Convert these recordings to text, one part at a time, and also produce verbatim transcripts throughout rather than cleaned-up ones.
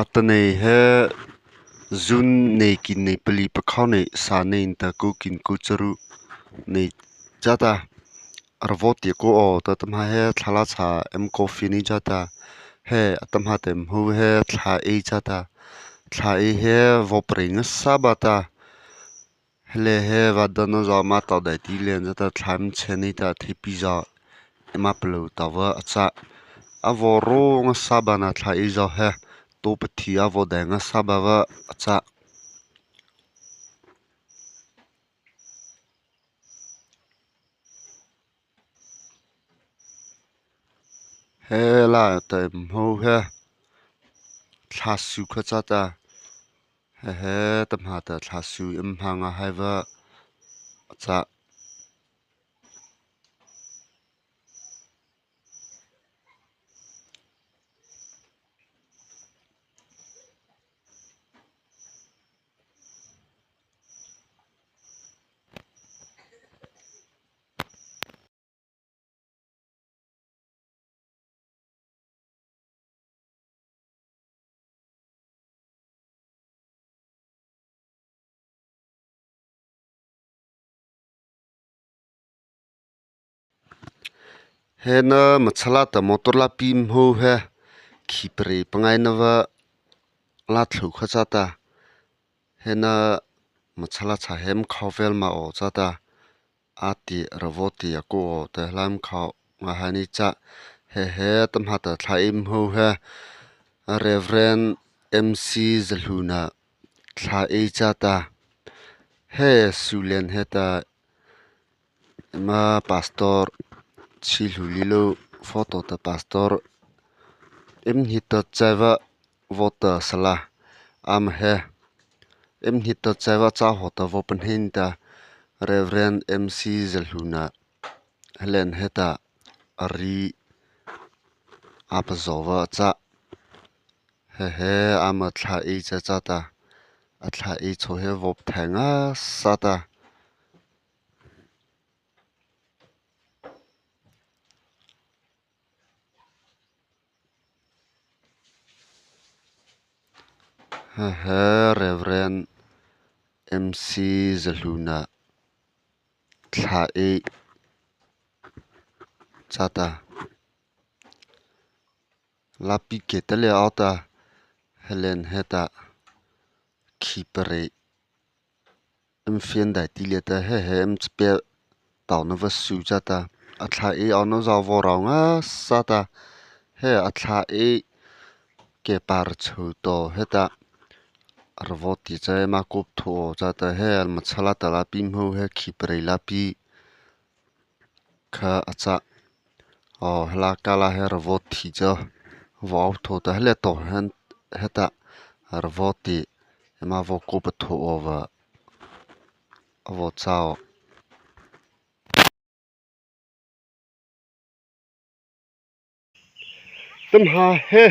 Atanoh he June noh kin noh palih pakha noh sâh noh nata kô kin kô charu noh chata, Râvawti a kô awh ta tahmâ he thlalâ cha M Coffee ni chata, he atahmâ ta hmô he thla ei chata, thla ei he vaw parei ngâsâ ba ta, he liata he vâ dona zy ama tao daihti liana chata thla ei chhâ ni ta theipi zy ama palôh ta va a châ. A vaw ro ngâsâ ba na thla ei zy he to pathi a vaw daih ngâsâ ba va a châ. He la ta hmô he thla su kha chata, he he tahmâ ta thla su ei hmâ ngâhai va a châ. He na machhâ la ta motor lâpi hmô he, khih parei pangai na va la thlô kha chata, he na machhâ la cha he hmâ khao vel ma aw chata, a ti Râvawti a kô awh ta he la hmâ khao ngâhai ni châ. He he tahmâ ta thla ei hmô he Reverend M C Zaluna thla ei chata, he su liana heta ama pastor, chi hlu lilo photo ta pastor, eima hih ta chai va vaw ta sala, ama he, eima hih ta chai va châ haw ta vaw pahno ta, Reverend M C Zaluna, he liana heta a ri a pazaw va a châ. He he ama thla ei cha chata, a thla ei chhao he vaw pthai ngâsâ ta. He he Reverend M C Zaluna thla ei chata, lâpi kei ta lei aw ta, he liana heta khih parei eima fian daihti liata he he eima châ pie tao na va su chata, a thla ei aw na zy vaw rao ngâsâ ta, he a thla ei kei par chô to heta, Râvawti cha eima kô ptho aw chata, he machhâ la ta lâpi hmô he khih parei lâpi kha a châ. Aw, he la kala he Râvawti cha vaw aw tho ta, he liata to hen heta Râvawti eima vaw kô patho aw va a vaw châ aw. Tahmâ he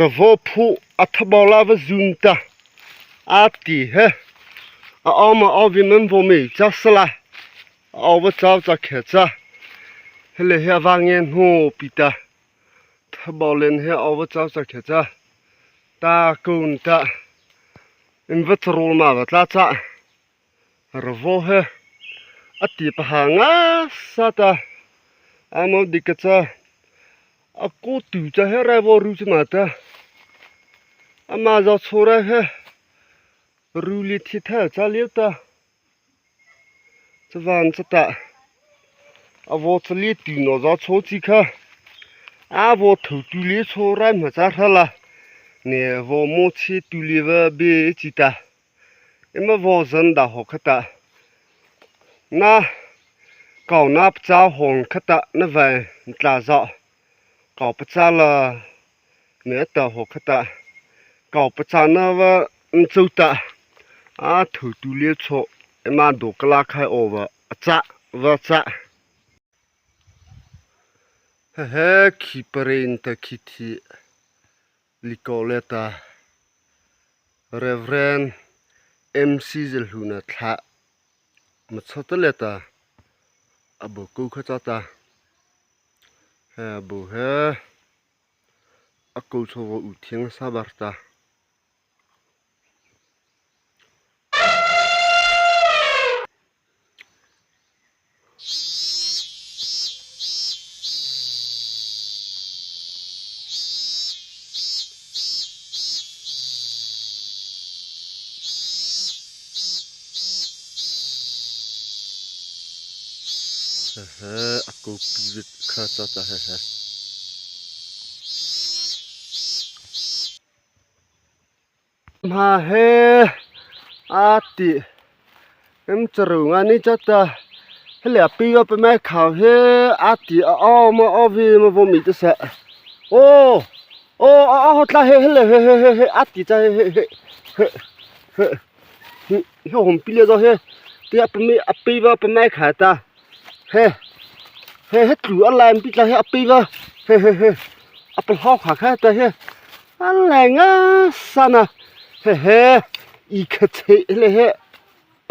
Râvaw pho a thabau la va zun ta, a ti he, a aw ma aw vei man vaw mei châ sala, a aw va châ châ khe châ, he liata he a va ngia no pi ta, thabau liana he a aw va châ châ khe châ, ta kô nata, eima va charol ma va tla châ. Râvaw he a ti pahâ ngâsâ ta, ama di kha châ, a kô tu cha he rai vaw ru chi ma ta, ama zy chô rai he ru lei thi tha châ lei ta, chavâna chata, a vaw cha lei tu no zy chô chi kha, a vaw tho tu lei chô rai ma châ hra la, ne vaw mo chi tu lei va bie chi ta. Eima vaw zan da haw khata, na, kô na pachâ haw khata na vaw tla zy, kô pachâ la, ne ta haw khata, kô pachâ na va nchô ta, a tho tu lei chô, eima do kala khai aw va a châ, va châ. He he khih parei nata khih thi lei kô liata, Reverend M C Zaluna thla machhâ ta liata, a bo kô kha chata, he a bo he A kô chhôh u thiang sa bar ta. He he, a kô pi vei kha cha ta he he. Hmah he a ti, em, charuna ni cha ta, he lei a pi va pa mai khao he, a ti a, o ma o vi ma vo mi ta sa. O, o, a, a, ho tla he, he lei, he, he, he, he, a ti cha he, he, he, he, he. He, he hom pi lei zo he, ti a pa mai, a pi va pa mai kha ta. He, he, he tlu a lai pi tla he a pi va. He, he, he. A pa hlau kha kha ta he. A lai nga sa na. He, he. I kha che le he.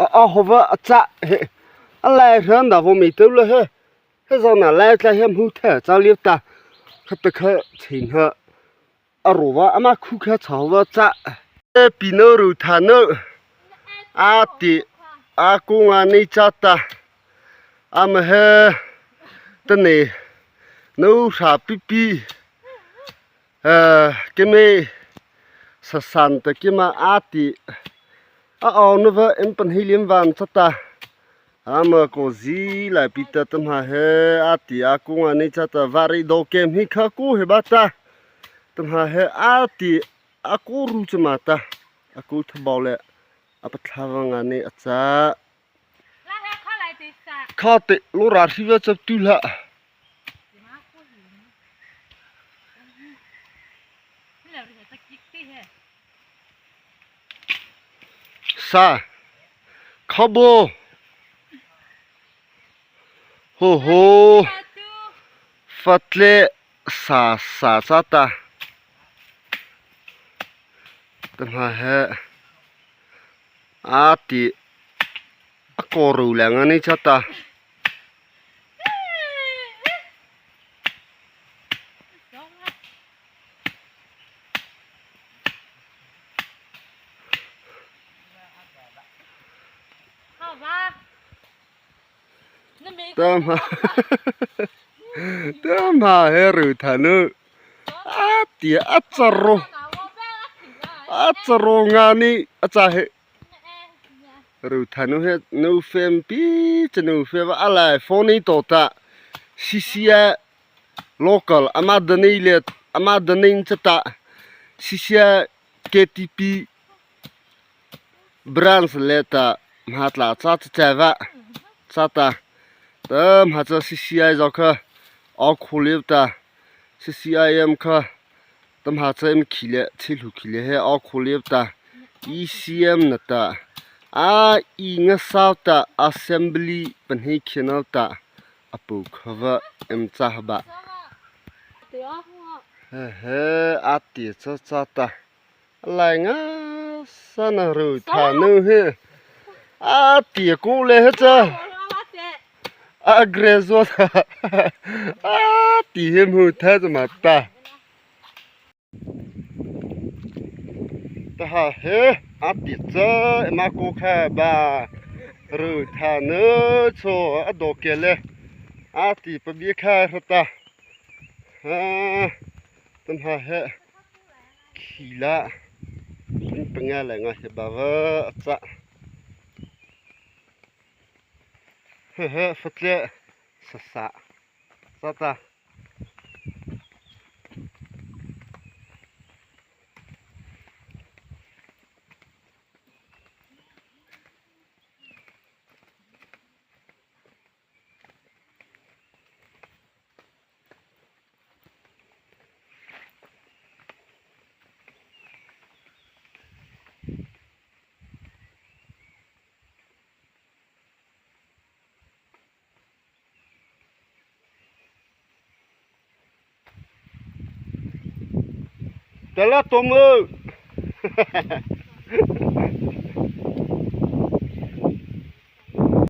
A, a ho va a cha he. A lai ran da vo mi teu le he. He zo na lai tla he mu the cha liu ta. Kha ta kha che na. A ro va ama khu kha cha va cha. E pi no ru tha no. A ti a kô nga ni cha ta. Ama he ta ne. No sa pi pi. E, ke me sa san ta ke ma a ti. A o no va em pan hi lim van cha ta. Ama ko zi lai pi ta ta hmah he a ti a kô nga ni cha ta va ri do kem hi kha kô he ba ta. Ta hmah he a ti a kô ru cha ma ta. A kô tha bau le a pa tha va nga ni a cha. Kha te lo ra ri va cha tu la. Sa. Kha bo. Ho ho. Fatle sa sa sa ta. Ta hmah he. A ti. A kô ru le nga ni cha ta. Ta hmah. Ta hmah he ru tha no. A ti a cha ro. A cha ro nga ni a cha he. Ru tha no he no fem pi cha no fe va a lai phone ni to ta. C C I local ama da nei le ama da nei cha ta. C C I K T P branch le ta hmah tla cha cha cha va cha ta. Ta hmah cha C C I zo kha a kho liu ta. C C I M kha ta hmah cha em khi le chi lu khi le he a kho liu ta. E C M na ta. A i nga sau ta assembly pan he khi na ta. A pu kha va em cha ba. He he a ti cha cha ta. A lai nga sa na ru tha no he. A ti kô le he cha. A graduate. A ti he mu tha cha ma ta. Ta ha he a ti cha ema kô kha ba. Ru tha no cho a do ke le. A ti pa bi kha ra ta. Ha. Ta hmah he. Khi la. Panga le nga he ba va cha. He he fatle sa sa. Sa ta. Tala tomo.